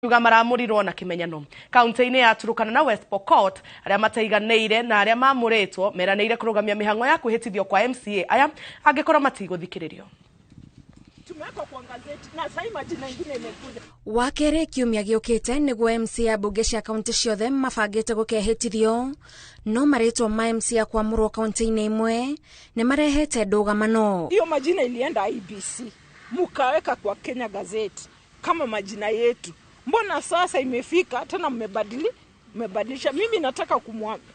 Makiuga maramũrirwo na kĩmenyano kaunti-inĩ ya Turkana na West Pokot arĩa mataiganĩire na arĩa mamũrĩtwo meranĩire kũrũgamia mĩhang'o ya kwĩhĩtithio kwa MCA aya angĩkorwo matigũthikĩrĩrio. Tumewekwa kwa gazeti na sasa majina ingine imekuja. Wa kerĩ kiumia gĩũkĩte nĩguo MCA mbunge cia kaunti ciothe mabangĩte gũkehĩtithio, no marĩtwa ma MCA kwamũrwo kaunti-inĩ imwe nĩ marehete ndũgamano. Hiyo majina ilienda IBC, mukaweka kwa Kenya Gazette kama majina yetu. Mbona sasa imefika tena mmebadilisha? Mimi nataka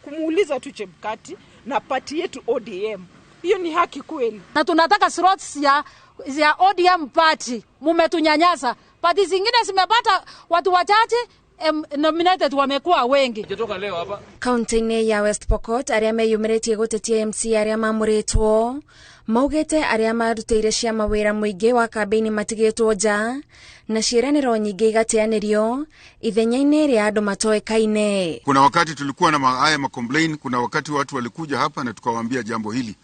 kumuuliza tu Chebukati na party yetu ODM, hiyo ni haki kweli? Na tunataka slots ya ODM party. Mumetunyanyasa. Party zingine zimepata watu wachache, nominated wamekuwa wengi. Kaunti-inĩ ya West Pokot arĩa meyumĩrĩtie gũtetia MCA arĩa mamũrĩtwo maugĩte arĩa marutĩire ciama wĩra mũingĩ wa kambĩini matigĩtwo nja na ciĩranĩro nyingĩ igateanĩrio ithenya-inĩ rĩa andũ matoĩkaine. Kuna wakati tulikuwa na haya macomplain, kuna wakati watu walikuja hapa na tukawaambia jambo hili,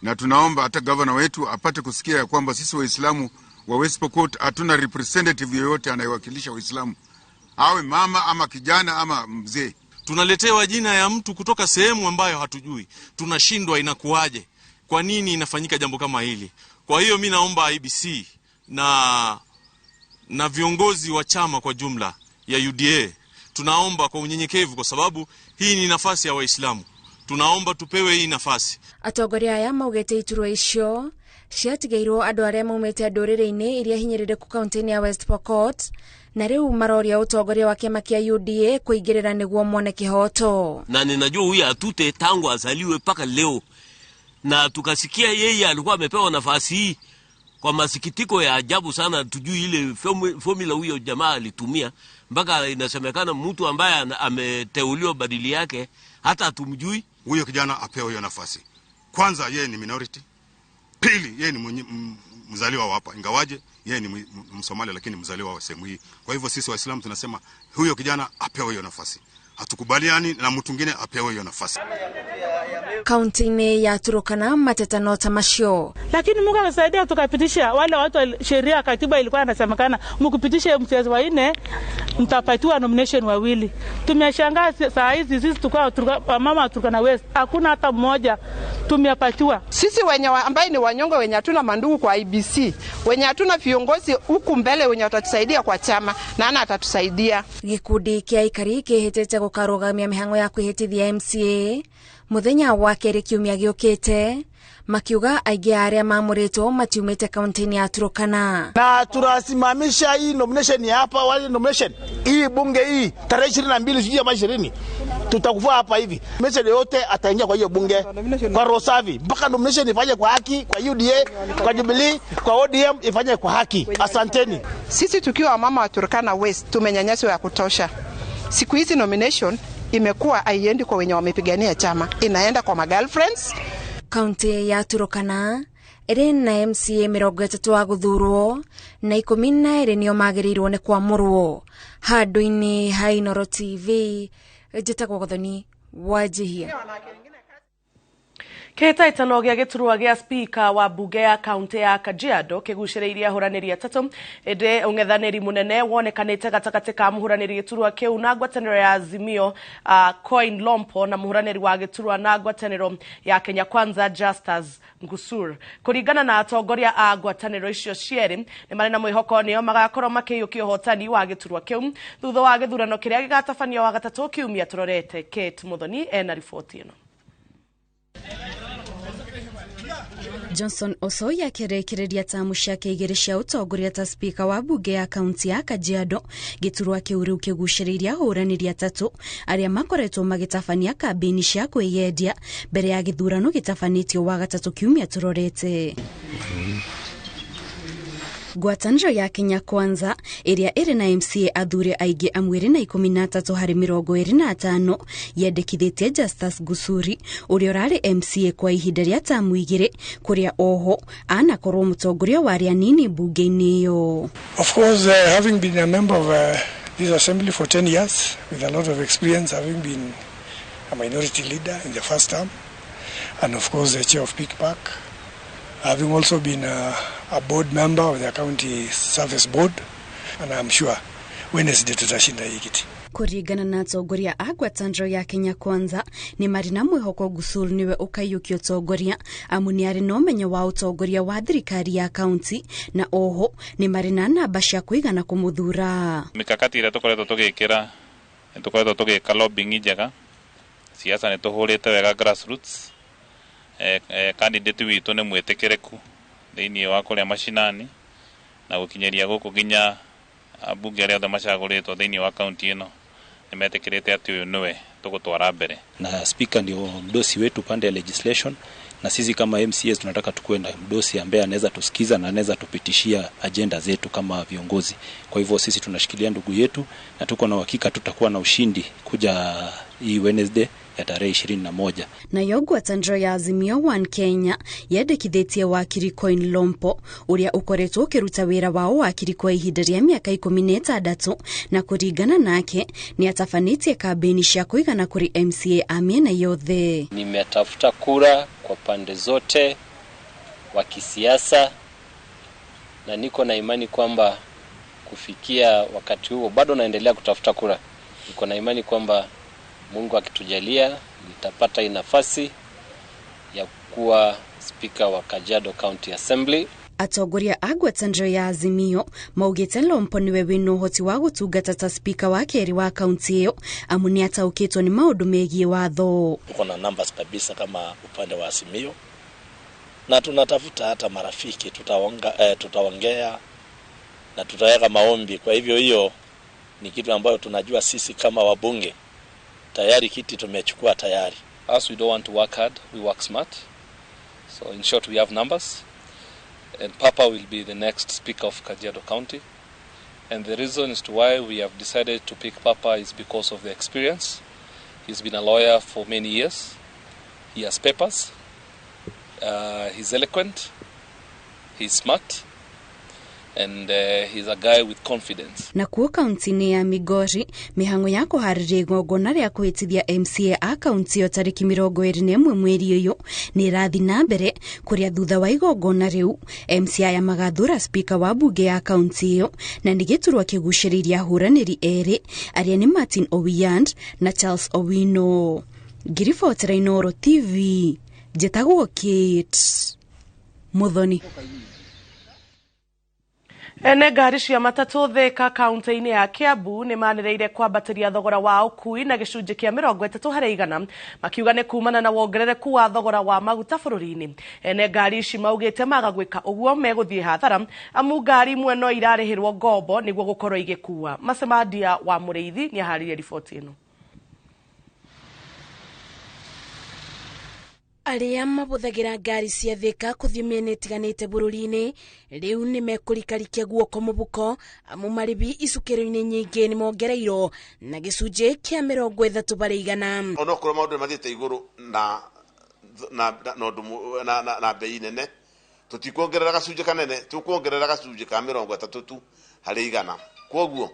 na tunaomba hata gavana wetu apate kusikia ya kwamba sisi Waislamu wa West Pokot hatuna representative yoyote anayewakilisha Waislamu, awe mama ama kijana ama mzee. Tunaletewa jina ya mtu kutoka sehemu ambayo hatujui, tunashindwa inakuwaje, kwa nini inafanyika jambo kama hili? Kwa hiyo mi naomba IBC na viongozi wa chama kwa jumla ya UDA, tunaomba kwa unyenyekevu, kwa sababu hii ni nafasi ya Waislamu, tunaomba tupewe hii nafasi. Atongoria aya maugĩte iturwa icio ciatigĩirwo andũ arĩa maumĩte ndũrĩrĩ-inĩ iria hinyĩrĩrĩku kaunti-inĩ ya West Pokot na rĩu maroria ũtongoria wa kĩama kĩa UDA kũingĩrĩra nĩguo mone kĩhoto. Na ninajua huyu Atute tangu azaliwe mpaka leo, na tukasikia yeye alikuwa amepewa nafasi hii kwa masikitiko ya ajabu sana. Tujui ile formula huyo jamaa alitumia, mpaka inasemekana mtu ambaye ameteuliwa badili yake hata hatumjui. Huyo kijana apewe hiyo nafasi. Kwanza yeye ni minority, pili yeye ni mzaliwa wa hapa, ingawaje yeye ni Msomali lakini mzaliwa wa sehemu hii. Kwa hivyo sisi Waislamu tunasema huyo kijana apewe hiyo nafasi. Hatukubaliani na mtu mwingine apewe hiyo nafasi. Kaunti-inĩ ya Turkana mateta no ta macio. Lakini Mungu akasaidia tukapitisha wale watu, sheria katiba ilikuwa inasemekana mkipitisha MCAs wanne mtapatiwa nomination wawili. Tumeshangaa saa hizi sisi tukao mama wa Turkana West hakuna hata mmoja tumepatiwa. Sisi wenye ambaye ni wanyonge, wenye hatuna mandugu kwa IBC, wenye hatuna viongozi huku mbele wenye watatusaidia kwa chama, na ana atatusaidia. Gikundi kĩa aikari kĩhĩtĩte gũkarũgamia mĩhang'o ya kwĩhĩtithia MCA mũthenya wa kerĩ kiumia gĩũkĩte, makiuga aingĩ a arĩa mamũrĩtwo matiumĩte kaunti-inĩ ya Turkana. Na tunasimamisha hii nomination ya hapa, wale nomination hii bunge hii tarehe 22 sijui ama 20 tutakufa hapa hivi. Nomination yote ataingia kwa hiyo bunge kwa Rosavi, mpaka nomination ifanye kwa haki, kwa UDA, kwa Jubilee, kwa ODM ifanye kwa haki. Asanteni. Sisi tukiwa mama wa Turkana West tumenyanyaswa ya kutosha. Siku hizi nomination imekuwa haiendi kwa wenye wamepigania chama, inaenda kwa ma girlfriends. Kaunti ya Turkana ĩrĩ na MCA 30 wa gũthurwo na 12 nĩo magĩrĩirwo nĩ kwamũrwo. Handũ-inĩ ha Inooro TV, njĩtagwo Gathoni Wanjihia. Kĩhĩtahĩtano gĩa gĩturwa gĩa speaker wa mbunge ya kaunti ya Kajiado kĩgucĩrĩirie ahũranĩri atatũ, ĩndĩ ũng'ethanĩri mũnene wonekanĩte gatagatĩ ka mũhũranĩri gĩturwa kĩu na ngwatanĩro ya Azimio Coin Lompo na mũhũranĩri wa gĩturwa na ngwatanĩro ya Kenya Kwanza Justus Ngusur. Kũringana na atongoria a ngwatanĩro icio cierĩ, nĩ marĩ na mwĩhoko nĩo magakorwo makĩiyũkia ũhotani wa gĩturwa kĩu thutha wa gĩthurano kĩrĩa gĩgatabanio wa gatatũ kiumia tũrorete. Kate Muthoni ena riboti ĩno. Johnson Osoi akĩrĩkĩrĩria tamu ciake igĩrĩ cia ũtongoria ta spika wa bunge ya kaunti ya Kajiado, gĩturwa kĩu rĩu kĩgucĩrĩirie ahũranĩri atatũ arĩa makoretwo magĩtabania kambĩini cia kwĩyendia mbere ya gĩthurano gĩtabanĩtio wa gatatũ kiumia tũrorete. Ngwatanĩro ya Kenya Kwanza ĩrĩa ĩrĩ na MCA athure aingĩ amu ĩrĩ na 13 harĩ 25 yendekithĩtie Justus Gusuri ũrĩa ũrarĩ MCA kwa ihinda rĩa tamu igĩrĩ, kũrĩa oho anakorwo mũtongoria wa arĩa anini mbunge-inĩ ĩyo. Of course, having been a member of this assembly for 10 years with a lot of experience, having been a minority leader in the first term and of course the chair of Peak Park, having also been a board member of the County Service Board, and I'm sure Wednesday tutashinda hii kiti. Kũringana na atongoria a ngwatanĩro ya Kenya Kwanza nĩ marĩ na mwĩhoko Gusur nĩwe ũkaiyũkia ũtongoria amu nĩ arĩ na ũmenyo wa ũtongoria wa thirikari ya kaunti na oho nĩ marĩ na namba cia kũigana kũmũthura. Mikakati ĩrĩa tũkoretwo tũgĩkĩra nĩ tũkoretwo tũgĩka lobbying njega, siasa nĩ tũhũrĩte wega grassroots, candidate witũ nĩ mwĩtĩkĩrĩku thĩinĩ wa kũrĩa mashinani na gũkinyĩria gũkũ nginya ambunge arĩa othe macagũrĩtwo thĩinĩ wa kaunti ĩno nĩ metĩkĩrĩte atĩ ũyũ nĩwe tũgũtwara mbere. Na speaker ndio mdosi wetu pande ya legislation, na sisi kama MCAs tunataka tukuwe na mdosi ambaye anaweza tusikiza na anaweza tupitishia agenda zetu kama viongozi. Kwa hivyo sisi tunashikilia ndugu yetu na tuko na uhakika tutakuwa na ushindi kuja hii Wednesday ya tarehe 21. Nayo ngwatanĩro ya Azimio One Kenya yendekithĩtie wakiri Coin Lompo ũrĩa ũkoretwo ũkĩruta wĩra wa ũwakiri kwa ihinda rĩa mĩaka 16 na kũringana nake nĩ atabanĩtie kambĩini cia kũigana kũrĩ MCA a mĩena yothe. Nimetafuta kura kwa pande zote wa kisiasa na niko na imani kwamba kufikia wakati huo bado naendelea kutafuta kura. Niko na imani kwamba Mungu akitujalia nitapata hii nafasi ya kuwa speaker wa Kajiado County Assembly. Atongoria a ngwatanĩro ya Azimio maugĩte Lompo nĩwe wĩna ũhoti wa gũtungata ta spika wa kerĩ wa kaunti ĩyo amu nĩ ataũkĩtwo nĩ maũndũ megiĩ watho. Tuko na numbers kabisa kama upande wa Azimio na tunatafuta hata marafiki, tutaongea na tutaweka maombi. Kwa hivyo hiyo ni kitu ambayo tunajua sisi kama wabunge tayari kiti tumechukua tayari. As we don't want to work hard, we work smart. So in short, we have numbers. And Papa will be the next speaker of Kajiado County. And the reason as to why we have decided to pick Papa is because of the experience. He's been a lawyer for many years. He has papers. He's eloquent. He's smart. And he's a guy with confidence. Na kuo kaunti-inĩ ya Migori mĩhang'o ya kũharĩria igongona rĩa kwĩhĩtithia MCA a kaunti ĩyo tarĩki 21 mweri ũyũ nĩ ĩrathiĩ na mbere kũrĩa thutha wa igongona rĩu MCA aya magathura spika wa bunge ya kaunti ĩyo na nĩ gĩturwa kĩgucĩrĩirie ahũranĩri erĩ arĩa nĩ Martin Owiyand na Charles Owino. Ngiribotera Inooro TV, njĩtagwo Kate Muthoni. Ene ngari cia matatũ Thika kaunti-inĩ ya Kiambu nĩ manĩrĩire kwambatĩria thogora wa ũkui na gĩcunjĩ kĩa 30% makiuga nĩ kumana na wongerereku wa thogora wa maguta bũrũri-inĩ. Ene ngari ici maugĩte maga gwĩka ũguo megũthiĩ hathara amu ngari imwe no irarĩhĩrwo ngombo nĩguo gũkorwo igĩkua. Macemandia wa Mũrĩithi nĩ aharĩirie riboti ĩno. Arĩa mabũthagĩra ngari cia Thika kũthiĩ mĩena ĩtiganĩte bũrũri-inĩ rĩu nĩ mekũrikarikia guoko mũbuko amu marĩbi icukĩro-inĩ nyingĩ nĩ mongereirwo na gĩcunjĩ kĩa 30%. Onokorwo maũndũ nĩ mathiĩte igũrũ na bei nene, tũtikuongerera gacunjĩ kanene, tũkuongerera gacunjĩ ka 30 tu harĩ igana. Kwoguo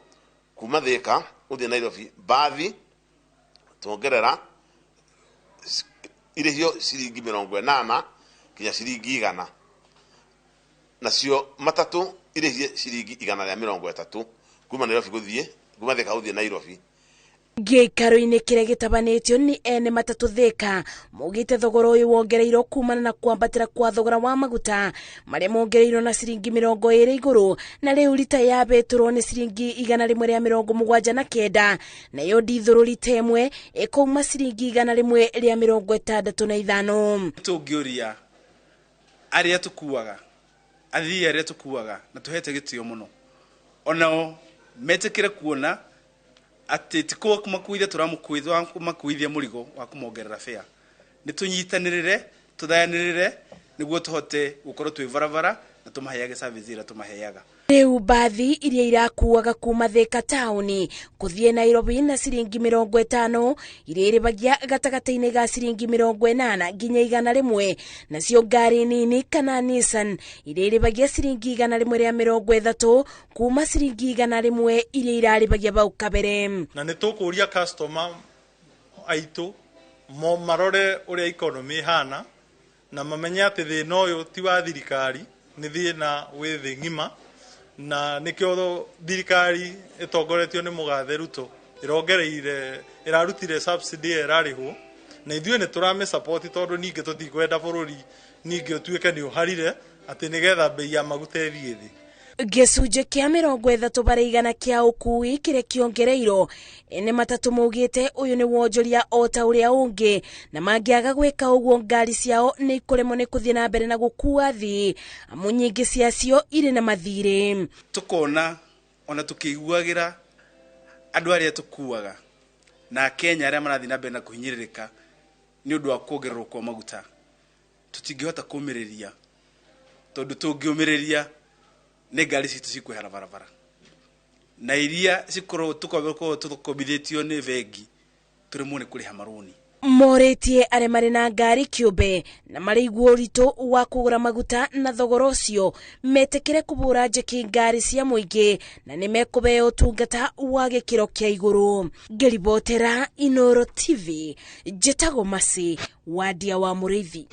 kuma Thika ũthiĩ Nairobi bathi tuongerera irĩhio ciringi 80 kinya ciringi 100, nacio matatũ irĩhie ciringi 130 kuma Nairobi gũthiĩ kuma Thika gũthiĩ Nairobi. Gĩikaro-inĩ kĩrĩa gĩtabanĩtio nĩ ene matatũ Thika maugĩte thogora ũyũ wongereirwo kumana na kwambatĩra kwa thogora wa maguta marĩa mongereirwo na ciringi 20 igũrũ na rĩu rita ya betũrũ nĩ ciringi 179 nayo ndithũrũ rita ĩmwe ĩkauma ciringi 165. Tũngĩũria arĩa tũkuaga athii arĩa tũkuaga na tũhete gĩtĩo mũno onao metĩkĩre kuona atĩ ti kũmakuithia tũramakuithia mũrigo wa kũmongerera fare, nĩ tũnyitanĩrĩre tũthayanĩrĩre nĩguo tũhote gũkorwo twĩ barabara na tũmaheage service ĩrĩa tũmaheaga. Rĩu mbathi iria irakuaga kuma Thika taũni kũthiĩ Nairobi na ciringi 50 iria irĩhagia gatagatĩ-inĩ ga ciringi 80 nginya 100, nacio ngari nini kana Nissan iria irĩhagia ciringi 130 kuma ciringi 100 iria irarĩhagia bau kabere. Na nĩ tũkũria customer aitũ mo marore ũrĩa economy ihana na mamenye atĩ thĩna ũyũ ti wa thirikari, nĩ thĩna wĩ thĩ ng'ima, Na nikio thirikari itongoretio ni mugathe Ruto irongereire irarutire subsidy irarihwo na ithuĩ nĩ tũramĩ support tondu ningĩ tũtikwenda bũrũri ningĩ ũtuĩke nĩ ũharire atĩ nĩgetha bei ya maguta ĩthiĩ thĩ. Gĩcunjĩ kĩa 30% kĩa ũkuui kĩrĩa kĩongereirwo ene matatũ maugĩte ũyũ nĩ wonjoria o ta ũrĩa ũngĩ, na mangĩaga gwĩka ũguo ngari ciao nĩ ikũremwo nĩ kũthiĩ na mbere na gũkua athii amu nyingĩ ciacio irĩ na mathirĩ. Tukona ona tukĩiguagĩra andũ arĩa tũkuaga na Kenya arĩa marathiĩ na mbere na kũhinyĩrĩrĩka nĩ ũndũ wa kuongererwo kwa maguta, tũtingĩhota kũũmĩrĩria tondũ tũngĩũmĩrĩria nĩ ngari citũ cikwehera barabara na iria cikorwo tũkorwo tũkombithĩtio nĩ bengi tũremwo nĩ kũrĩha marũni. Morĩtie arĩa marĩ na ngari kĩũmbe na marĩ ũritũ wa kũgũra maguta na thogora ũcio metĩkĩre kũbũra njeki ngari cia mũingĩ na nĩ mekũheo ũtungata wa gĩkĩro kĩa igũrũ. Ngĩribotera Inoro TV, njĩtagwo Mercy Wadia wa Mũrĩithi.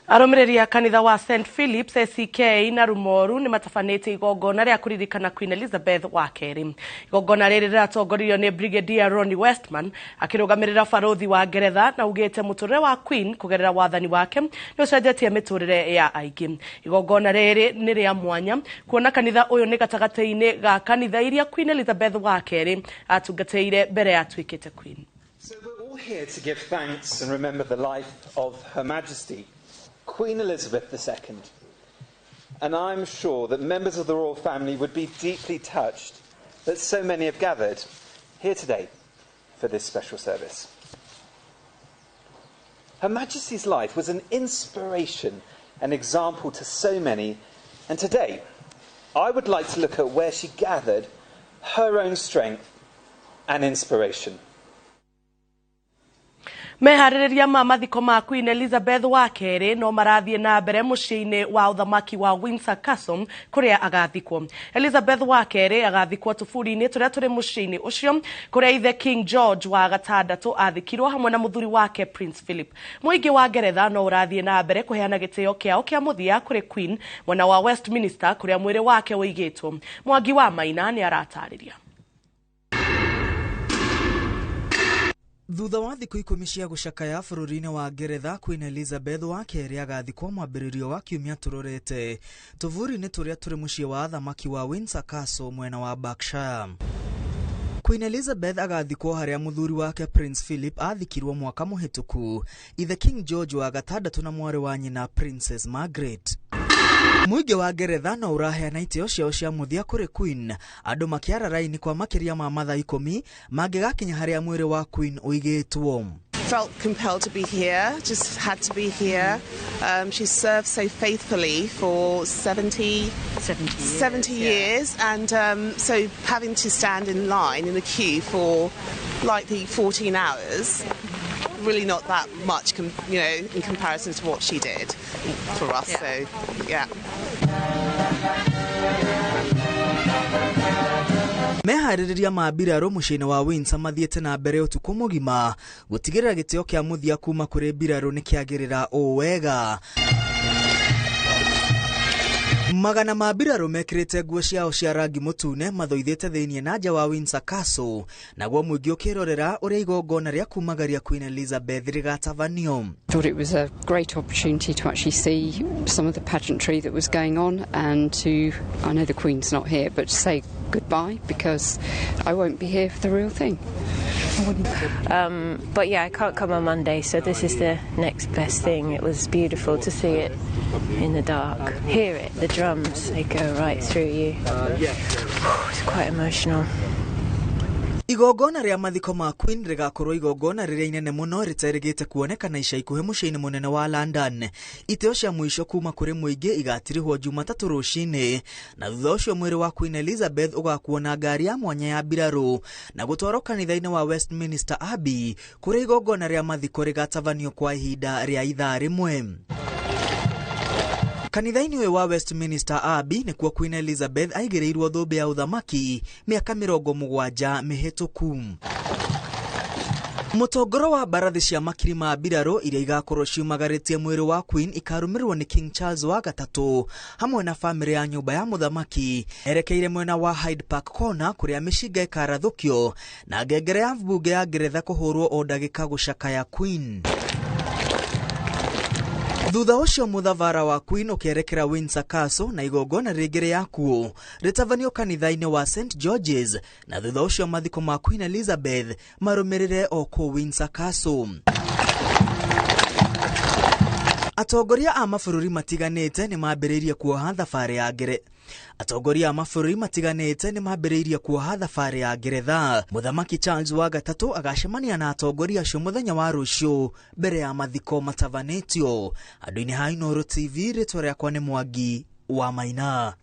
Arũmĩrĩri a kanitha wa St Philip's ACK na Rumoru nĩ matabanĩtie igongona rĩa kũririkana Queen Elizabeth wa kerĩ. Igongona rĩrĩ rĩratongoririo nĩ Brigadier Ronnie Westman akĩrũgamĩrĩra barũthi wa Ngeretha na ugĩte mũtũrĩre wa Queen kũgerera wathani wake nĩ ũcenjetie mĩtũrĩre ya aingĩ. Igongona rĩrĩ nĩ rĩa mwanya kuona kanitha ũyũ nĩ gatagatĩ-inĩ ga kanitha iria Queen Elizabeth wa kerĩ atungatĩire mbere atuĩkĩte Queen. So we're all here to give thanks and remember the life of Her Majesty Queen Elizabeth II, and I'm sure that members of the royal family would be deeply touched that so many have gathered here today for this special service. Her Majesty's life was an inspiration and example to so many, and today I would like to look at where she gathered her own strength and inspiration. Meharĩrĩria ma mathiko ma Queen Elizabeth wa kerĩ no marathiĩ na mbere mũciĩ-inĩ wa ũthamaki wa Windsor Castle kũrĩa agathikwo. Elizabeth wa kerĩ agathikwo tũburi-inĩ tũrĩa tũrĩ mũciĩ-inĩ ũcio kũrĩa ithe King George wa gatandatũ athikirwo hamwe na mũthuri wake Prince Philip. Mũingĩ wa Ngeretha no ũrathiĩ na mbere kũheana gĩtĩo kĩao kĩa mũthia kũrĩ Queen mwena wa Westminster kũrĩa mwĩrĩ wake ũigĩtwo. Mwangi wa Maina nĩ aratarĩria. Thutha wa thikũ 10 cia gũcakaya bũrũri-inĩ wa Ngeretha, Queen Elizabeth wa kerĩ agathikwo mwambĩrĩrio wa kiumia tũrorete tũburi-inĩ tũrĩa tũrĩ mũciĩ wa athamaki wa Windsor Castle mwena wa Berkshire. Queen Elizabeth agathikwo harĩa mũthuri wake Prince Philip athikirwo mwaka mũhĩtũku, ithe King George wa gatandatũ na mwarĩ wa nyina Princess Margaret. Mũingĩ wa Ngeretha no ũraheana itĩo ciao cia mũthia kũrĩ Queen, andũ makĩara raini kwa makĩria ma mathaa 10 mangĩgakinya harĩa mwĩrĩ wa Queen ũigĩtwo. Felt compelled to be here, just had to be here. She served so faithfully for 70 years, and so having to stand in line in the queue for like the 14 hours, really not that much, you know, in comparison to what she did for us. Yeah. So, yeah. Meharĩrĩria ma mbirarũ mũciĩ-inĩ wa Windsor mathiĩte na mbere ũtukũ mũgima gũtigĩrĩra gĩtĩo kĩa mũthia kuma kũrĩ mbirarũ nĩ kĩagĩrĩra ũũ wega. Magana ma mbirarũ mekĩrĩte nguo ciao cia rangi mũtune mathoithĩte thĩinĩ na nja wa Windsor Castle, naguo mũingĩ ũkĩrorera ũrĩa igongona rĩa kumagaria Queen Elizabeth rĩgatabanio. Thought it was a great opportunity to actually see some of the pageantry that was going on and to, I know the Queen's not here, but to say goodbye because I won't be here for the real thing. But yeah, I can't come on Monday, so this is the next best thing. It was beautiful to see it in the dark, hear it, the drums, they go right through you. It's quite emotional. Igongona rĩa mathiko ma Queen rĩgakorwo igongona rĩrĩa inene mũno rĩterĩgĩte kuonekana ica ikuhĩ mũciĩ-inĩ mũnene wa London. Itĩo cia mũico kuma kũrĩ mũingĩ igatirihwo Jumatatũ rũcinĩ, na thutha ũcio mwĩrĩ wa Queen Elizabeth ũgakuo na ngari ya mwanya ya mbirarũ na gũtwarwo kanitha-inĩ wa Westminster Abbey kũrĩa igongona rĩa mathiko rĩgatabanio kwa ihinda rĩa ithaa rĩmwe. Kanitha-inĩ ũyũ wa Westminster Abbey nĩkuo Queen Elizabeth aigĩrĩirwo thũmbĩ ya ũthamaki mĩaka 70 mĩhĩtũku. Mũtongoro wa mbarathi cia makiri ma mbirarũ iria igakorwo ciumagarĩtie mwĩrĩ wa Queen ikarũmĩrĩrwo nĩ King Charles wa gatatũ hamwe na bamĩrĩ ya nyũmba ya mũthamaki erekeire mwena wa Hyde Park Corner kũrĩa mĩcinga ĩkarathũkio na ngengere ya mbunge ya Ngeretha kũhũrwo o ndagĩka gũcakaya Queen. Thutha ũcio mũthavara wa Queen ũkerekera Windsor Castle na igongona rĩngĩ rĩa kuo rĩtabanio kanitha-inĩ wa St George's, na thutha ũcio mathiko ma Queen Elizabeth marũmĩrĩre o kũu Windsor Castle. Atongoria a mabũrũri matiganĩte nĩ mambĩrĩirie kuoha thabarĩ ya Ngeretha. Atongoria a mabũrũri matiganĩte nĩ mambĩrĩirie kuoha thabarĩ ya Ngeretha. Mũthamaki Charles wa gatatũ agacemania na atongoria acio mũthenya wa rũciũ mbere ya mathiko matabanĩtio. Andũ-inĩ ha Inooro TV, rĩtwa rĩakwa nĩ Mwangi wa Maina.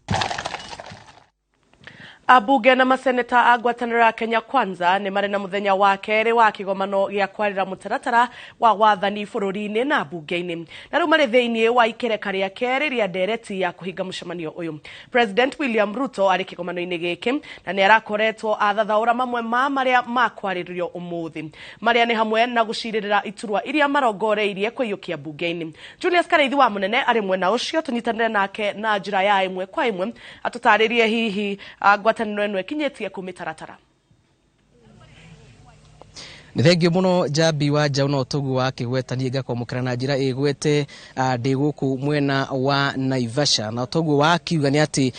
Ambunge na maseneta a ngwatanĩro ya Kenya Kwanza nĩ marĩ na mũthenya wa kerĩ wa kĩgomano gĩa kwarĩra mũtaratara wa wathani bũrũri-inĩ na mbunge-inĩ, na rĩu marĩ thĩinĩ wa ikereka rĩa kerĩ rĩa ndereti ya kũhinga mũcemanio ũyũ. President William Ruto arĩ kĩgomano-inĩ gĩkĩ na nĩ arakoretwo athathaũra mamwe ma marĩa makwarĩrĩrio ũmũthĩ, marĩa nĩ hamwe na gũcirĩrĩra iturwa iria marongoreirie kũiyũkia mbunge-inĩ. Julius Kareithi wa Mũnene arĩ mwena ũcio, tũnyitanĩre nake na njĩra ya ĩmwe kwa ĩmwe atũtarĩrie hihi ngwatanĩro ĩno ĩkinyĩtie kũ mĩtaratara. Nĩ thengio mũno Njambi wa Njaũ no toguo wa kĩgweta niĩ ngakwamũkĩra na njĩra ĩgwete ndĩ gũkũ mwena wa Naivasha, na toguo wa kiuga nĩ atĩ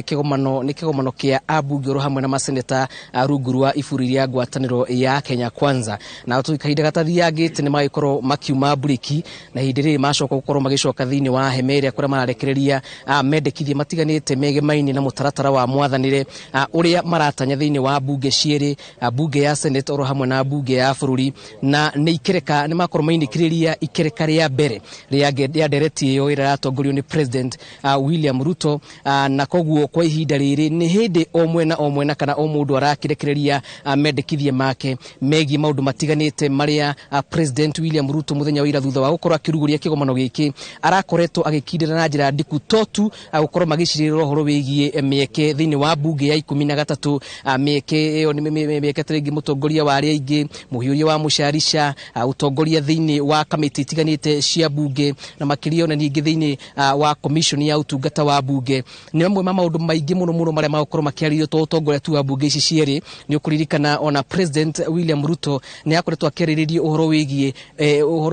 kĩgomano nĩ kĩgomano kĩa ambunge oro hamwe na maseneta rungu rwa iburi rĩa ngwatanĩro ya Kenya Kwanza, na kahinda gatathiangĩte nĩ magĩkorwo makiuma mburiki na ihinda rĩrĩ macoka gũkorwo magĩcoka thĩinĩ wa hema ĩrĩa kũrĩa mararekereria mendekithia matiganĩte megemaine na mũtaratara wa mwathanĩre ũrĩa maratanya thĩinĩ wa mbunge cierĩ, mbunge ya Senate oro hamwe na mbunge ya bũrũri, na nĩ ikereka nĩ makorwo mainĩkĩrĩria ikereka rĩa mbere rĩa ndereti ĩyo ĩrĩa ĩratongorio nĩ President William Ruto, na koguo kwa ihinda rĩrĩ nĩ hĩndĩ o mwena kana o mũndũ arakĩrekereria mendekithia make megiĩ maũndũ matiganĩte marĩa President William Ruto mũthenya wa ira thutha wa gũkorwo akĩrugũria kĩgomano gĩkĩ arakoretwo agĩkindĩra na njĩra ndiku totu gũkorwo magĩcirĩrĩra ũhoro wĩgiĩ mĩeke thĩinĩ wa mbunge ya 13, mĩeke ĩyo nĩ mĩeke ta rĩngĩ mũtongoria wa arĩa aingĩ, mũhiũria wa mũcarica, ũtongoria thĩinĩ wa kamĩtĩ itiganĩte cia mbunge, na makĩria ona ningĩ thĩinĩ wa commission ya ũtungata wa mbunge. Nĩ mamwe ma maũndũ maingĩ mũno mũno marĩa magũkorwo makĩarĩrio to ũtongoria tu wa mbunge ici cierĩ. Nĩ ũkũririkana ona President William Ruto nĩ akoretwo akĩarĩrĩria ũhoro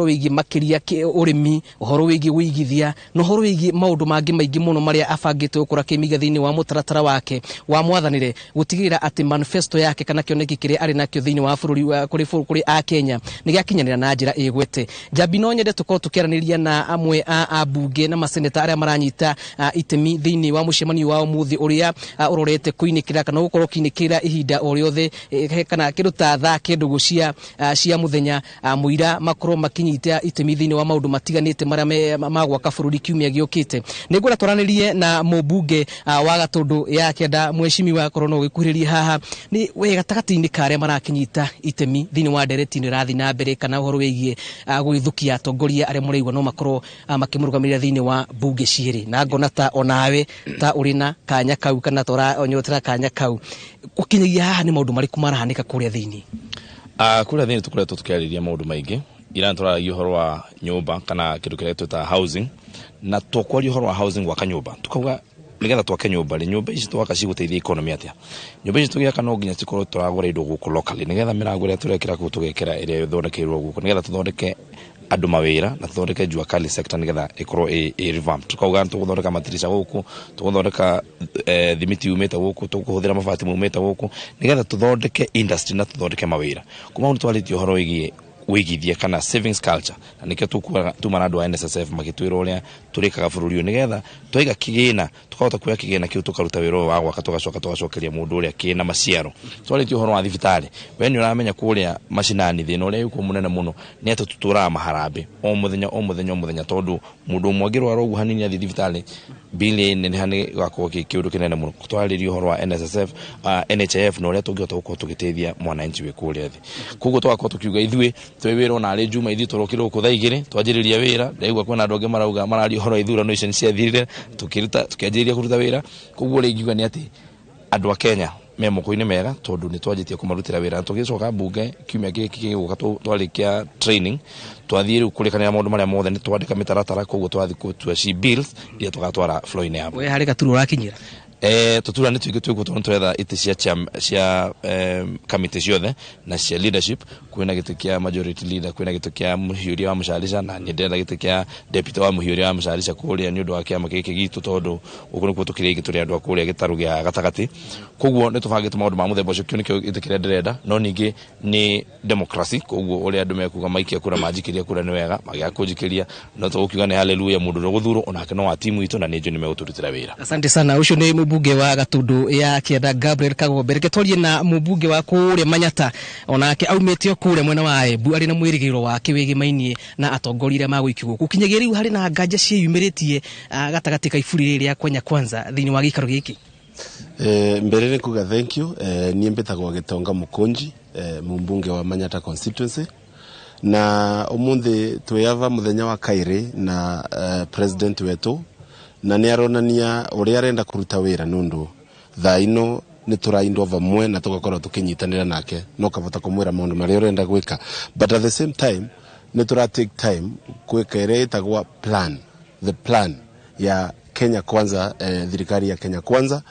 wĩgiĩ makĩria ũrĩmi, ũhoro wĩgiĩ ũigithia na ũhoro wĩgiĩ maũndũ mangĩ maingĩ mũno marĩa abangĩte gũkorwo akĩmiga thĩinĩ wa mũtaratara wake wa mwathanĩre gũtigĩrĩra atĩ manifesto yake kana kĩoneki kĩrĩa arĩ nakĩo thĩinĩ wa bũrũri kũrĩ a Kenya nĩ gĩakinyanĩra na njĩra ĩgwete. Njambi no nyende tũkorwo tũkĩaranĩria na amwe a ambunge na maseneta arĩa maranyita itemi thĩinĩ wa mũcemanio wa ũmũthĩ ũrĩa ũrorete kũinĩkĩra kana gũkorwo ũkĩinĩkĩra ihinda o rĩothe kana kĩndũ ta thaa kĩndũgũ cia mũthenya mũira makorwo makĩnyita itemi thĩinĩ wa maũndũ matiganĩte marĩa ma gwaka bũrũri kiumia gĩũkĩte. Nĩngwenda twaranĩrie na mũmbunge wa Gatũndũ ya Kĩanda mweshimiwa korwo no ũgĩkuhĩrĩrie haha nĩ we gatagatĩ-inĩ ka arĩa marakĩnyita itemi thĩinĩ wa ndereti ĩno ĩrathiĩ na mbere kana ũhoro wĩgiĩ gũgĩthũkia atongoria arĩa mũraigua no makorwo makĩmũrũgamĩrĩra thĩinĩ wa mbunge cierĩ, na ngona ta onawe ta ũrĩ na kanya kau kana ta ũranyotera kanya kau gũkinyagia haha nĩ maũndũ marĩkũ marahanĩka kũrĩa thĩinĩ? Kũrĩa thĩinĩ tũkoretwo tũkĩarĩria maũndũ maingĩ. Ira nĩtũraragia ũhoro wa nyũmba kana kĩndũ kĩrĩa twĩtaga housing, na tũkwaria ũhoro wa housing gwaka nyũmba tukauga nigetha twake nyũmba rĩ, nyũmba ici twaka cigũteithia economy atĩa? Nyũmba ici tũgĩaka no nginya cikorwo tũragũra indo gũkũ locally nigetha mĩrango ĩrĩa tũrekĩra kũu tũgekĩra ĩrĩa ĩthondekeirwo gũkũ, nigetha tũthondeke andũ mawĩra na tũthondeke jua kali sector nigetha ĩkorwo ĩ revamped. Tukauga tũgũthondeka matirisha gũkũ, tũgũthondeka thimiti yumĩte gũkũ, tũkũhũthĩra mabati maumĩte gũkũ nigetha tũthondeke industry na tũthondeke mawĩra. Kuma hau nĩtwarĩtie ũhoro wĩgiĩ wĩigithia kana savings culture, na nĩkĩo tuma na andũ a NSSF magĩtwĩra ũrĩa tũrĩkaga bũrũri ũyũ nĩgetha twaiga kĩgĩna tũkahota kuoya kĩgĩna kĩu tũkaruta wĩra ũyũ wa gwaka tũgacoka tũgacokeria mũndũ ũrĩa kĩna maciaro. Twarĩtie ũhoro wa thibitarĩ, we nĩ ũramenya kũrĩa macinani thĩna ũrĩa wĩkuo mũnene mũno nĩ atĩ tũtũraga maharambĩ o mũthenya o mũthenya o mũthenya, tondũ mũndũ ũmwe angĩrwara ũguo hanini athiĩ thibitarĩ bili neneha nĩ gĩgakorwo kĩ kĩũndũ kĩnene mũno. Twarĩrie ũhoro wa NSSF, NHIF na ũrĩa tũngĩhota gũkorwo tũgĩteithia mwananchi wĩ kũrĩa thĩ. Koguo tũgakorwo tũkiuga ithuĩ twĩ wĩra ona arĩ Juma ithuĩ tũrokire gũkũ thaa 2 twanjĩrĩria wĩra. Ndaigua kwĩna andũ angĩ marauga mararia ũhoro wa ithurano icio nĩ ciathirire, tũkĩruta tũkĩanjĩrĩria kũruta wĩra. Koguo ũrĩa ingiuga nĩ atĩ andũ a Kenya Me moko-inĩ mega, tondũ nĩ twanjĩtie kũmarutĩra wĩra na tũgĩcoka mbunge kiumia gĩkĩ gĩgũka twarĩkia training, twathiĩ rĩu kũrĩkanĩra maũndũ marĩa mothe, nĩ twandĩka mĩtaratara, koguo twathiĩ gũtua ci bills iria tũgatwara floor-inĩ ya We harĩ gaturwa ũrakinyĩra? Tũtura nĩ tũingĩ twĩkuo, tondũ nĩtũretha itĩ cia committee ciothe na cia leadership. Kwĩna gĩtĩ kĩa majority leader, kwĩna gĩtĩ kĩa mũhiũria wa mũcarica, na nĩ ndĩrenda gĩtĩ kĩa deputy wa mũhiũria wa mũcarica kũrĩa nĩ ũndũ wa kĩama gĩkĩ gitũ, tondũ gũkũ nĩkuo tũkĩrĩ aingĩ, tũrĩ andũ a kũrĩa gĩtarũ gĩa gatagatĩ. Koguo nĩ tũbangĩte maũndũ ma mũthemba ũcio. Kĩu nĩkĩo gĩtĩ kĩrĩa ndĩrenda, no ningĩ nĩ democracy, koguo ũrĩa andũ mekuga maikia kura, manjikĩria kura nĩ wega, magĩaga kũnjikĩria no tũgũkiuga nĩ haleluya. Mũndũ ũrĩa ũgũthurwo onake no wa timu itũ na nĩ njũĩ nĩ megũtũrutĩra wĩra. Asante sana. Ũcio nĩ mũmbunge wa Gatundu ya Kĩanda, Gabriel Kagombe. Reke twarie na mũmbunge wa kũrĩa Manyata, onake aumĩte o kũrĩa mwena wa Embu, arĩ na mwĩrĩgĩrĩro wake wĩgĩmainie na atongoria arĩa magũikio gũkũ. Kinyagia rĩu harĩ na nganja ciĩyumĩrĩtie gatagatĩ ka iburi rĩrĩ rĩa Kenya Kwanza thĩinĩ wa gĩikaro gĩkĩ. Mbere nĩ kuga thank you. Niĩ mbĩtagwo Gĩtonga Mũkũnji, mũmbunge wa Manyata constituency, na ũmũthĩ twĩ ava mũthenya wa kaĩrĩ na president wetu, na nĩ aronania ũrĩa arenda kũruta wĩra, nũndũ thaa ino nĩ tũraindwo vamwe na tũgakorwo tũkĩnyitanĩra nake, no kavota kũmwĩra maũndũ marĩa ũrenda gwĩka, but at the same time nĩ tũra take time gwĩka ĩrĩa ĩtagwa plan, the plan ya Kenya Kwanza, thirikari ya Kenya Kwanza,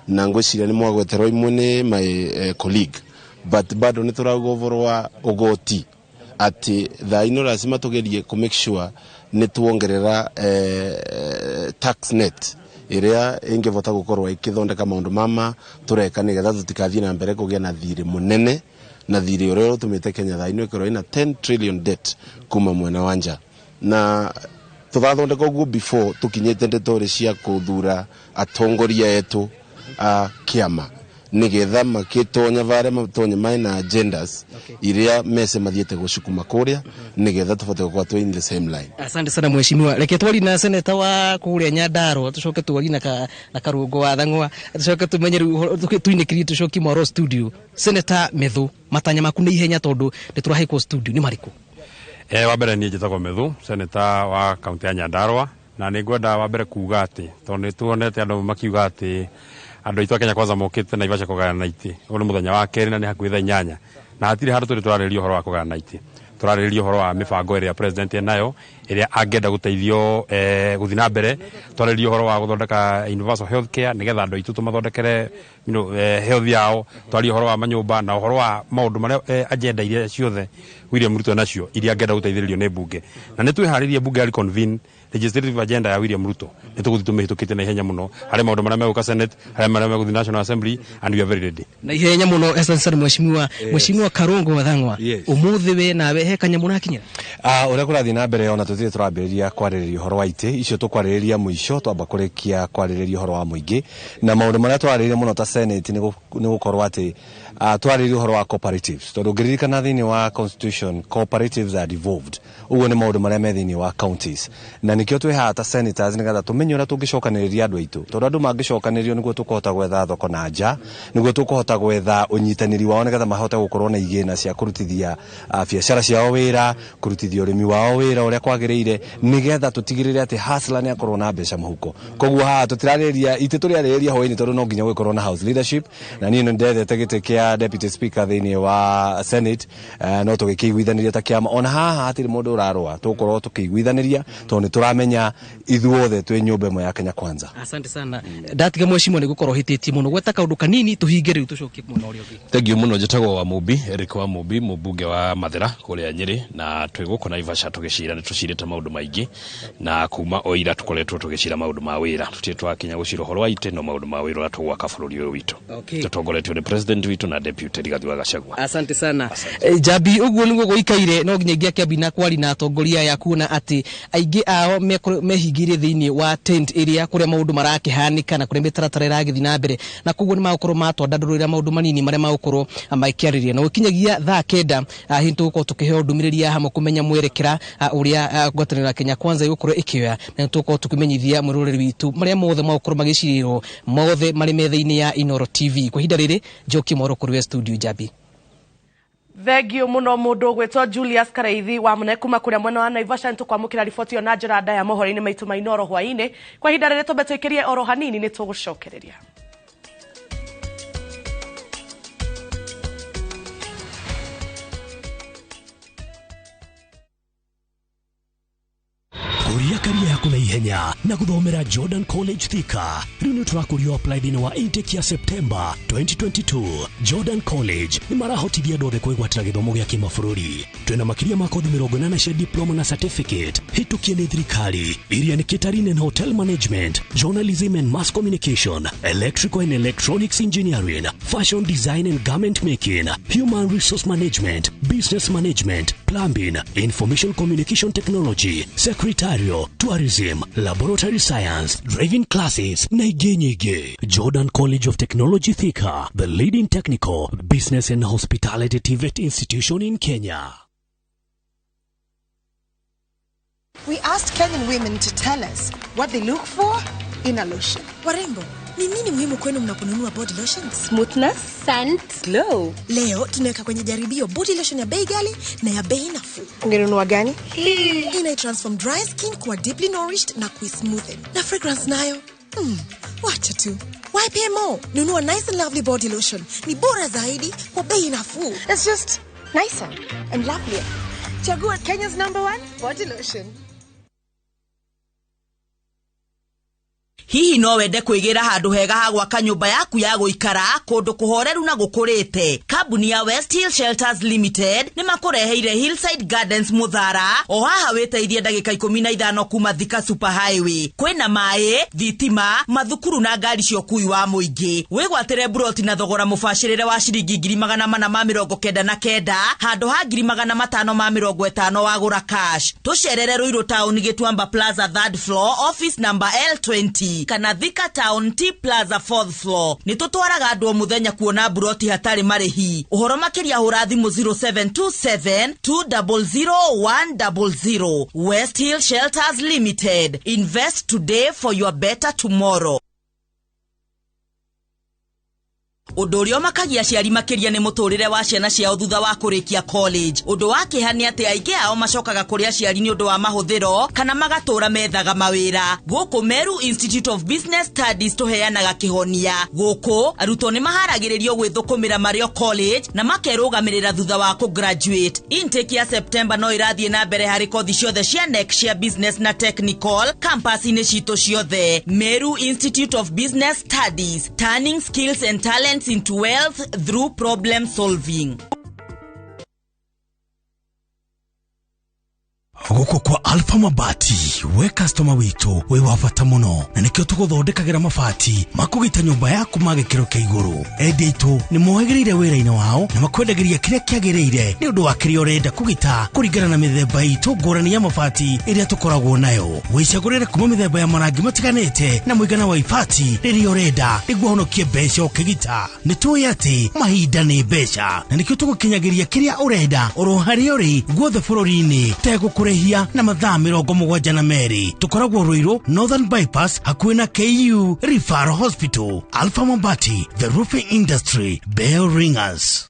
na ngwĩciria nĩ mwagweterwo imwe nĩ my colleague, but bado nĩ tũrauga ũhoro wa ũgoti atĩ thaa ino lazima tugerie ku make sure nĩ tuongerera tax net ĩrĩa ĩngĩvota gũkorwo ĩkĩthondeka maũndũ mama tũreka, nĩgetha tũtikathiĩ na mbere kũgĩa na thirĩ mũnene, na thirĩ ũrĩa ũtũmĩte Kenya thaa ino ĩkorwo ĩna 10 trillion debt kuma mwena wa nja, na tũgathondeka ũguo before tũkinyĩte ndetorĩ cia kũthura atongoria etu a kĩama, nigetha makĩtonya varĩa matonye mena agendas iria mese mathiĩte gũcukuma kũrĩa, nigetha tũbote gũkorwo twĩ in the same line. Asante sana, mheshimiwa. Reke twari na seneta wa kuria Nyandarua, tucoke twari na Karungo wa Thang'wa, tucoke tumenye rĩu tuinĩkĩrie, tucokie mwaro studio. Seneta Methu, matanya maku nĩ ihenya tondũ nĩ tũrahĩkwo studio, nĩ marĩkũ? Wa mbere niĩ njĩtagwo Methu, seneta wa kaunti ya Nyandarua, na nĩ ngwenda wa mbere kuga atĩ tondũ nĩ tuonete andũ makiuga atĩ andũ aitũ a Kenya Kwanza mokĩte Naivasha kũgayana itĩ. Ũyũ nĩ mũthenya wa kerĩ na nĩ hakuhĩ thaa 8, na hatirĩ handũ tũrĩ tũrarĩrĩria ũhoro wa kũgayana itĩ. Tũrarĩrĩria ũhoro wa mĩbango ĩrĩa president enayo, ĩrĩa angĩenda gũteithio gũthiĩ na mbere. Twarĩrĩria ũhoro wa gũthondeka universal health care, nĩgetha andũ aitũ tũmathondekere health yao. Twarie ũhoro wa manyũmba na ũhoro wa maũndũ marĩa agenda iria ciothe William Ruto enacio, iria angĩenda gũteithĩrĩrio nĩ mbunge, na nĩ twĩharĩrie mbunge ya reconvene legislative agenda ya William Ruto. Nĩ tũgũthiĩ tũmĩhĩtũkĩte na ihenya mũno harĩ maũndũ marĩa megũka Senate, harĩ marĩa megũthiĩ National Assembly, and we are very ready. Na ihenya mũno. Asante sana, mheshimiwa. Yes. Mheshimiwa Karungo wa Thang'wa, Yes. ũmũthĩ we nawe he kanyamũ ũrakinyĩra? Ũrĩa kũrathiĩ na mbere, ona tũtirĩ tũrambĩrĩria kwarĩrĩria ũhoro wa itĩ icio, tũkwarĩrĩria mũico, twamba kũrĩkia kwarĩrĩria ũhoro wa mũingĩ na maũndũ marĩa twarĩrĩria mũno ta Senate. Nĩ gũkorwo atĩ twarĩrĩria ũhoro wa cooperatives, tondũ ũngĩririkana thĩinĩ wa constitution cooperatives are devolved. Ũguo nĩ maũndũ marĩa me thĩinĩ wa counties, na nĩkĩo twĩ haha ta senators, nĩgetha tũmenye ũrĩa tũngĩcokanĩrĩria andũ aitũ, tondũ andũ mangĩcokanĩrĩrio nĩguo tũkũhota gwetha thoko na nja, nĩguo tũkũhota gwetha ũnyitanĩri wao, nĩgetha mahote gũkorwo na igĩna cia kũrutithia biacara ciao wĩra, kũrutithia ũrĩmi wao wĩra ũrĩa kwagĩrĩire, nĩgetha tũtigĩrĩre atĩ hustler nĩ akorwo na mbeca mũhuko. Koguo haha tũtirarĩrĩria itĩ, tũrĩarĩrĩria hwaĩ-inĩ, tondũ no nginya gũgĩkorwo na house leadership, na niĩ nĩ ndethete gĩtĩ kĩa deputy speaker thĩinĩ wa Senate, no tũgĩkĩiguithanĩria ta kĩama. Ona haha hatirĩ mũndũ ũrarũa, tũgũkorwo tũkĩiguithanĩria tondũ nĩ tũramenya ithuothe twĩ nyũmba ĩmwe ya Kenya Kwanza. Asante sana. Ndatiga mheshimiwa nĩ gũkorwo hĩtĩtie mũno, gweta kaũndũ kanini tũhinge rĩu, tũcokie mwena ũrĩa ũngĩ. Thengiũ mũno. Njĩtagwo wa Mũmbi, Eric wa Mũmbi, mũmbunge wa Mathĩra kũrĩa Nyĩrĩ, na twĩ gũkũ Naivasha tũgĩcira. Nĩ tũcirĩte maũndũ maingĩ, na kuma o ira tũkoretwo tũgĩcira maũndũ ma wĩra. Tũtirĩ twakinya gũcira ũhoro wa itĩ, no maũndũ ma wĩra ũrĩa tũgwaka bũrũri ũyũ witũ. Tũtongoretio nĩ president witũ na deputy Rigathi wa Gachagua. Asante sana. Jambi ũguo nĩguo gũikaire, no nginya ingĩakĩambi na kwari na atongoria aya, kuona atĩ aingĩ ao mehingĩire thĩinĩ wa tent ĩrĩa kũrĩa maũndũ marakĩhanĩka na kũrĩa mĩtaratara ĩragĩthiĩ na mbere, na koguo nĩ magũkorwo matwandandũrĩra maũndũ manini marĩa magũkorwo makĩarĩria, na gũkinyagia thaa 9 hihi tũgũkorwo tũkĩheo ndũmĩrĩri ya hamwe kũmenya mwerekera ũrĩa ngwatanĩro ya Kenya Kwanza ĩgũkorwo ĩkĩoya, na nĩ tũgũkorwo tũkĩmenyithia mwĩroreri witũ marĩa mothe magũkorwo magĩcirĩrwo mothe marĩ metha-inĩ ya Inooro TV. Kwa ihinda rĩrĩ njokie mwaro kũrĩ we studio, Njambi. Thengio muno, mundu gwitwo Julius Kareithi wa Mũne kuma kuria mwena wa Naivasha. Nĩ riboti ĩyo na njĩra ndaya mohoro-inĩ maitũ ma Inooro hwaĩ-inĩ. Kwa ihinda rĩrĩ twambe tũikĩrie oro hanini, nĩ tũgũcokereria. Kuria career yaku na ihenya na guthomera Jordan College Thika. Riu ni turakurio apply thiini wa intake ya September 2022. Jordan College ni marahotithia andu othe kwigwatira githomo gia kimabũrũri. Twina makiria ma kothi 80 cia diploma na certificate hitukie ni thirikari iria ni catering and hotel management, journalism and mass communication, electrical and electronics engineering, fashion design and garment making, human resource management, business management, plumbing, information communication technology, secretarial, tourism, laboratory science, driving classes na ingĩ nyingĩ. Jordan College of Technology Thika, the leading technical, business and hospitality TVET institution in Kenya. We asked Kenyan women to tell us what they look for in a lotion. Warembo, ni nini muhimu kwenu mnaponunua body lotions? Smoothness, scent, glow. Leo tunaweka kwenye jaribio body lotion ya bei ghali na ya bei nafuu. Ungenunua gani? Hii. Ina transform dry skin kuwa deeply nourished na kuismoothen. Na fragrance nayo? Wacha tu. Why pay more? Nunua Nice and Lovely body lotion. Ni bora zaidi kwa bei nafuu. It's just nicer and lovelier. Chagua Kenya's #1 body lotion. Hihi no wende kwĩgĩra handũ hega ha gwaka nyũmba yaku ya gũikara kũndũ kũhoreru na gũkũrĩte. Kambuni ya West Hill Shelters Limited nĩ makũreheire Hillside Gardens Muthara o haha wĩteithie ndagĩka 15 kuma Thika Super Highway. Kwĩna maĩ, thitima, mathukuru na ngari cia ũkui wa mũingĩ. Wĩgwatĩre buroti na thogora mũbacĩrĩre wa ciringi 499 handũ ha 550 wagũra cash. Tũcerere Ruiru Town Gĩtuamba Plaza 3rd floor office number L20 kana Thika Town T Plaza 4th floor. Nĩ tũtwaraga andũ o mũthenya kuona buroti hatarĩ marĩhi. Ũhoro makĩria hũra thimũ 0727 200 100. West Hill Shelters Limited. Invest today for your better tomorrow. Ũndũ ũrĩa ũmakagia aciari makĩria nĩ mũtũrĩre wa ciana ciao thutha wa kũrĩkia college. Ũndũ wa kĩeha nĩ atĩ aingĩ ao macokaga kũrĩ aciari nĩ ũndũ wa mahũthĩro kana magatũra methaga mawĩra. Gũkũ Meru Institute of Business Studies tũheanaga kĩhonia. Gũkũ arutwo nĩ maharagĩrĩrio gwĩthũkũmĩra marĩ o college na makerũgamĩrĩra thutha wa kũgraduate. Intake ya September no ĩrathiĩ na mbere harĩ kothi ciothe cia KNEC cia business na technical campus-inĩ citũ ciothe. Meru Institute of Business Studies, turning skills and talents into wealth through problem solving. Gũkũ kwa Alpha Mabati, we customer witũ wĩ wa bata mũno na nĩkĩo tũgũthondekagĩra mabati makũgita nyũmba yaku ma gĩkĩro kĩa igũrũ. Endia aitũ nĩ mohĩgĩrĩire wĩra-inĩ wao na makwendagĩria kĩrĩa kĩagĩrĩire nĩ ũndũ wa kĩrĩa ũrenda kũgita kũringana na mĩthemba itũ ngũrani ya mabati ĩrĩa tũkoragwo nayo. Wĩcagũrĩre kuma mĩthemba ya marangi matiganĩte na mũigana wa ibati rĩrĩa ũrenda nĩguo ũhonokie mbeca ũkĩgita. Nĩ tũĩ atĩ mahinda nĩ mbeca na nĩkĩo tũgũkinyagĩria kĩrĩa ũrenda oro harĩa ũrĩ guothe bũrũri-inĩ tegũkũrĩhia na mathaa 72. Tũkoragwo Ruiru Northern Bypass hakuhĩ na KU Referral Hospital. Alpha Mabati, the roofing industry bell ringers.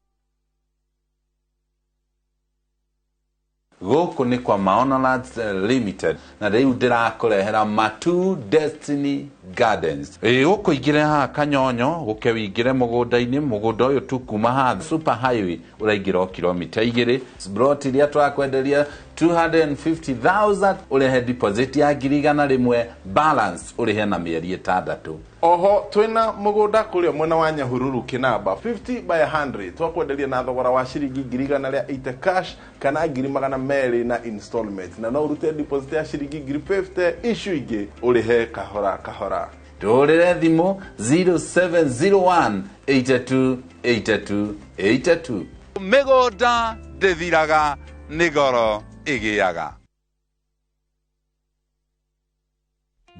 Gũkũ nĩ kwa Maono Lands Limited na rĩu ndĩrakũrehera Matu Destiny Gardens. Gũkũ ingĩre haha Kanyonyo gũke wĩingĩre mũgũnda-inĩ, mũgũnda ũyũ tu kuma haha Super Highway ũraingĩra o kilomita 2. Plot iria tũrakwenderia 250,000 ũrĩhe deposit ya 100,000, balance ũrĩhe na mĩeri 6. Oho twina mũgũnda kũrĩa mwena wa Nyahururu Kinamba 50 by 100 twakwenderia na thogora wa ciringi 180 cash kana 200 na installment na no ũrute deposit ya ciringi 50 icio ingĩ ũrĩhe kahora kahora. Tũhũrĩre thimũ 0701 82 82 82. Mĩgũnda ndĩthiraga nĩ goro ĩgĩaga.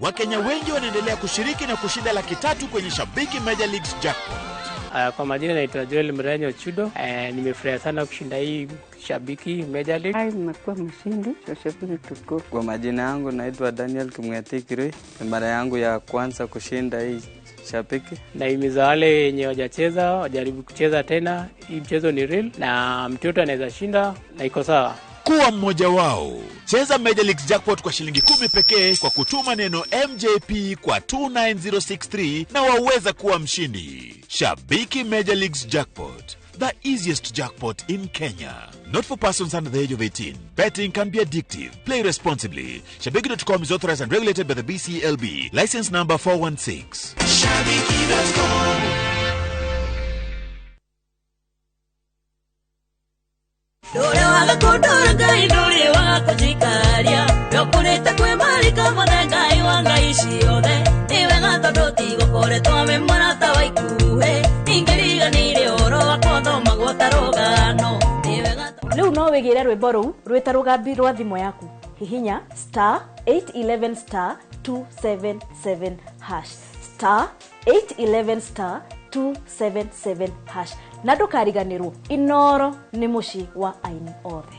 Wakenya wengi wanaendelea kushiriki na kushinda 300,000 kwenye Shabiki Major Leagues Jackpot. Kwa majina naitwa Joel Mrenyo Chudo. Nimefurahi sana kushinda hii Shabiki Major League. Nimekuwa mshindi wa Shabiki tuko. Kwa majina yangu naitwa Daniel Kimweti Kirui. Ni mara yangu ya kwanza kushinda hii Shabiki. Nahimiza wale wenye hawajacheza wajaribu kucheza tena. Hii mchezo ni real na mtoto anaweza shinda na iko sawa. Kuwa mmoja wao. Cheza Major Leagues Jackpot kwa shilingi 10 pekee kwa kutuma neno MJP kwa 29063 na waweza kuwa mshindi. Shabiki Major Leagues Jackpot. the easiest jackpot in Kenya. Not for persons under the age of 18. Betting can be addictive. Play responsibly. Shabiki.com is authorized and regulated by the BCLB. License number 416. Shabiki.com. Rĩu no wĩgĩre rwĩmbo rũu rwĩta rũgambi rwa thimũ yaku. Hihinya star 811 star 277 hash star 811 star 277 hash na ndũkariganĩrwo Inoro nĩ mũciĩ wa aini othe.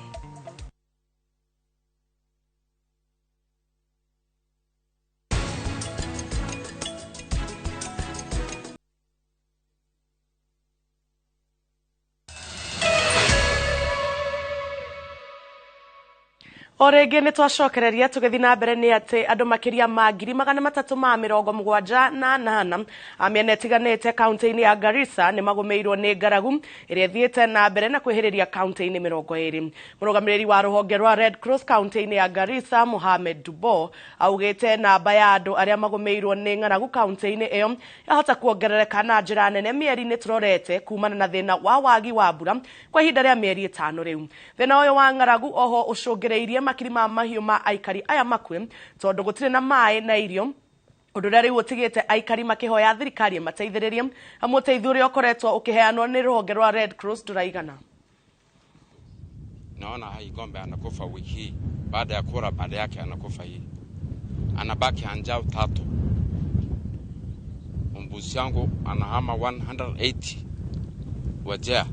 O rĩngĩ nĩ twacokereria tũgĩthiĩ na mbere nĩ atĩ andũ makĩria ma 378 a mĩena ĩtiganĩte kaunti-inĩ ya Garissa nĩ magũmĩirwo nĩ ng'aragu ĩrĩa ĩthiĩte na mbere na kwĩhĩrĩria kaunti-inĩ 20. Mũrũgamĩrĩri wa rũhonge rwa Red Cross kaunti-inĩ ya Garissa Mohamed Dubo augĩte namba ya andũ arĩa magũmĩirwo nĩ ng'aragu kaunti-inĩ ĩyo yahota kuongerereka na njĩra nene mĩeri-inĩ tũrorete kumana na thĩna wa wagi wa mbura kwa ihinda rĩa mĩeri 5 rĩu. Thĩna ũyũ wa ng'aragu oho ũcũngĩrĩirie makiri ma mahiũ ma aikari aya makue tondũ gũtirĩ na maĩ na irio, ũndũ ũrĩa rĩu ũtigĩte aikari makĩhoya thirikari ĩmateithĩrĩrie amu ũteithio ũrĩa ũkoretwo ũkĩheanwo nĩ rũhonge rwa Red Cross ndũraigana. Naona hai ng'ombe anakufa wiki hii, baada ya kula baada yake anakufa hii, anabaki anjao 3. Mbuzi yangu anahama 180 wajea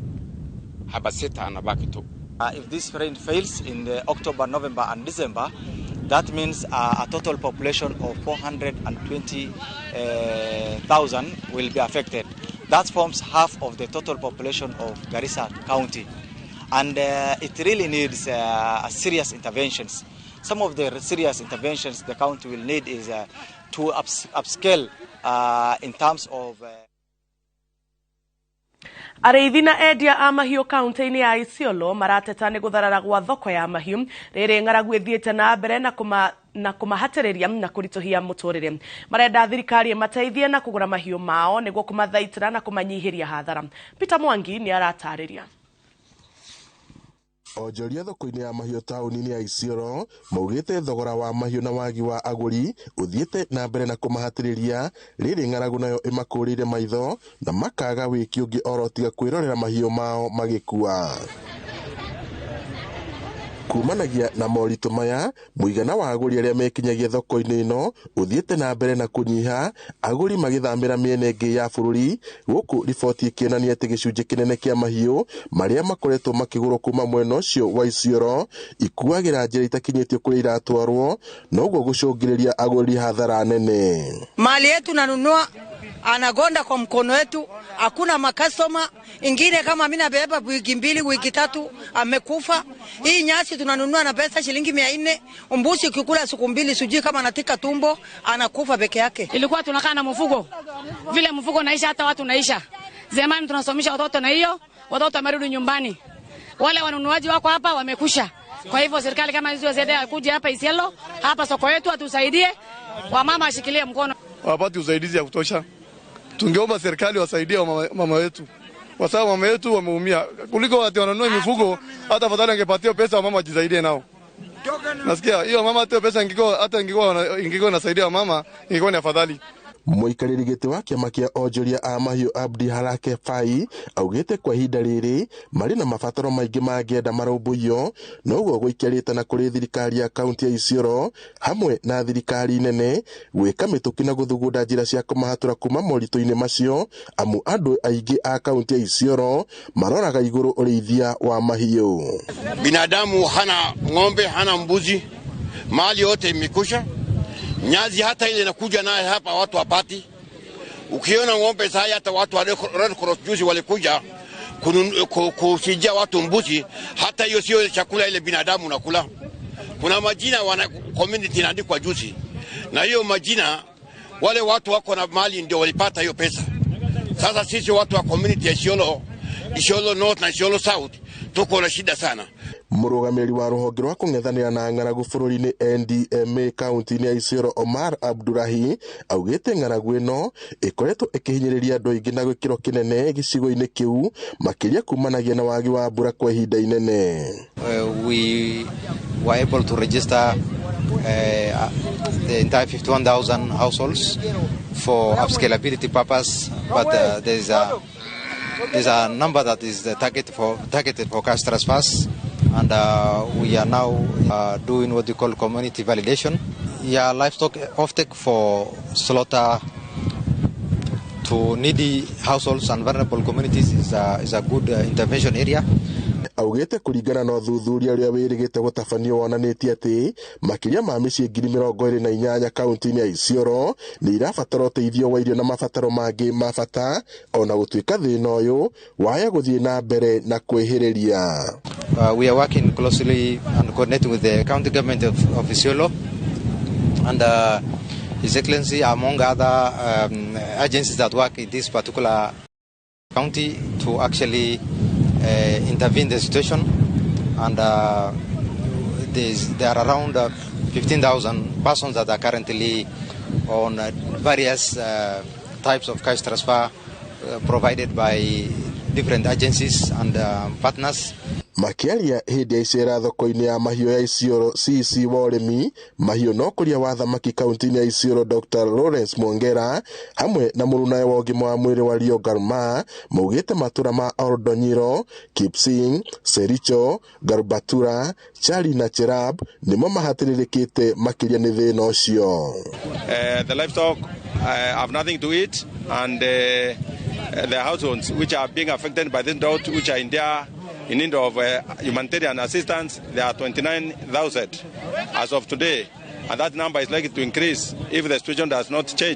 haba 6 anabaki tu. If this rain fails in the October, November and December, that means a total population of 420,000 will be affected. That forms half of the total population of Garissa County. And it really needs serious interventions. Some of the serious interventions the county will need is to upscale in terms of... Arĩithi na endia a mahiũ kaunti-inĩ ya Isiolo marateta nĩ gũtharara gwa thoko ya mahiũ rĩrĩ ng'aragu ĩthiĩte na mbere na kũmahatĩrĩria na kũritũhia mũtũrĩre. Marenda thirikari ĩmateithie na kũgũra mahiũ mao nĩguo kũmathaitĩra na kũmanyihĩria hathara. Peter Mwangi nĩ aratarĩria. Onjoria thoko-inĩ ya mahiũ taũni-inĩ ya Isiolo maugĩte thogora wa mahiũ na wagi wa agũri ũthiĩte na mbere na kũmahatĩrĩria rĩrĩ ng'aragu nayo ĩmakũrĩire maitho na makaga wĩki ũngĩ oro tiga kwĩrorera mahiũ mao magĩkua. Kumanagia na moritũ maya, mũigana wa agũri arĩa mekinyagia thoko-inĩ ĩno ũthiĩte na mbere na kũnyiha, agũri magĩthamĩra mĩena ĩngĩ ya bũrũri, gũkũ riboti ĩkĩonania atĩ gĩcunjĩ kĩnene kĩa mahiũ marĩa makoretwo makĩgũrwo kuma mwena ũcio wa Isiolo ikuagĩra njĩra itakinyĩtio kũrĩa iratwarwo, noguo gũcũngĩrĩria agũri hathara nene. Mali yetu nanunua anagonda kwa mkono wetu, hakuna makastoma ingine. Kama mimi nabeba wiki 2 wiki 3 amekufa. Hii nyasi tunanunua na pesa shilingi 400, mbuzi ukikula siku 2 sijui kama anatika tumbo anakufa peke yake. Ilikuwa tunakaa na mfugo vile mfugo naisha, hata watu naisha. Zamani tunasomesha watoto na hiyo watoto wamerudi nyumbani, wale wanunuaji wako hapa wamekusha. Kwa hivyo serikali kama hizo ziende kuja hapa Isiolo, hapa soko yetu atusaidie, wamama washikilie mkono, wapate usaidizi ya kutosha. Tungeomba serikali wasaidie mama wetu, kwa sababu mama wetu wameumia. Kuliko watu wananunua mifugo, hata afadhali angepatia pesa mama ajisaidie nao. Nasikia hiyo mama hata pesa ingekuwa, hata ingekuwa inasaidia mama, ingekuwa ni afadhali. Mũikarĩri gĩtĩ wa kĩama kĩa onjoria a mahiũ Abdi Harake Fai augĩte kwa ihinda rĩrĩ marĩ na mabataro maingĩ mangĩenda marũmbũiyo, noguo gũikia rĩtana kũrĩ thirikari ya kaunti ya Isiolo hamwe na thirikari nene gwĩka mĩtũkĩ na gũthugunda njĩra cia kũmahatũra kuma moritũ-inĩ macio, amu andũ aingĩ a kaunti ya Isiolo maroraga igũrũ ũrĩithia wa mahiũ. Binadamu hana ng'ombe, hana mbuzi, mali yote imekusha. Nyazi hata ile inakuja naye hapa watu wapati. Ukiona ng'ombe sasa hata watu wa Red Cross juzi walikuja kuchinjia watu mbuzi, hata hiyo sio chakula ile binadamu nakula. Kuna majina wana community inaandikwa juzi, na hiyo majina wale watu wako na mali ndio walipata hiyo pesa. Sasa sisi watu wa community ya Isiolo Isiolo North na Isiolo South tuko na shida sana. Mũrũgamĩrĩri wa rũhonge rwa kũng'ethanĩra na ng'aragu bũrũri-inĩ NDMA kaunti-inĩ ya Isiolo Omar Abdurahi augĩte ng'aragu ĩno ĩkoretwo ĩkĩhinyĩrĩria andũ aingĩ na gĩkĩro kĩnene gĩcigo-inĩ kĩu, makĩria kumanagia na wagi wa mbura kwa ihinda inene. We were able to register the entire 51,000 households for upscalability purpose, but there's a number that is the targeted for cash transfers, and we are now doing what we call community validation. Yeah, livestock offtake for slaughter to needy households and vulnerable communities is a good intervention area. Augĩte kũringana na ũthuthuria ũrĩa wĩrĩgĩte gũtabanio wonanĩtie atĩ makĩria ma mĩciĩ 28,000 kaunti-inĩ ya Isiolo nĩ irabatara ũteithio wa irio na mabataro mangĩ ma bata, ona gũtuĩka thĩna ũyũ waya gũthiĩ na mbere na kwĩhĩrĩria. We are working closely and coordinating with the county government of Isiolo and His Excellency, among other agencies that work in this particular county, to actually intervene the situation, and there are around 15,000 persons that are currently on various types of cash transfer provided by different agencies and partners. Makiaria hĩndĩ ya icera thoko-inĩ ya mahiũ ya Isiolo, CEC wa ũrĩmi mahiũ na ũkũria wa thamaki kaunti-inĩ ya Isiolo Dr. Lawrence Mwongera hamwe na mũrunawe wa ũgima wa mwĩrĩ wa Rio Garma maugĩte matũra ma Oldonyiro, Kipsing, Sericho, Garbatura, Chari na Cherab nĩmo mahatĩrĩrĩkĩte makĩria nĩ thĩna ũcio. The livestock have nothing to eat, and the households which are being affected by this drought, which are in their in need of humanitarian assistance, there are 29,000 as of today, and that number is likely to increase if the situation does not change.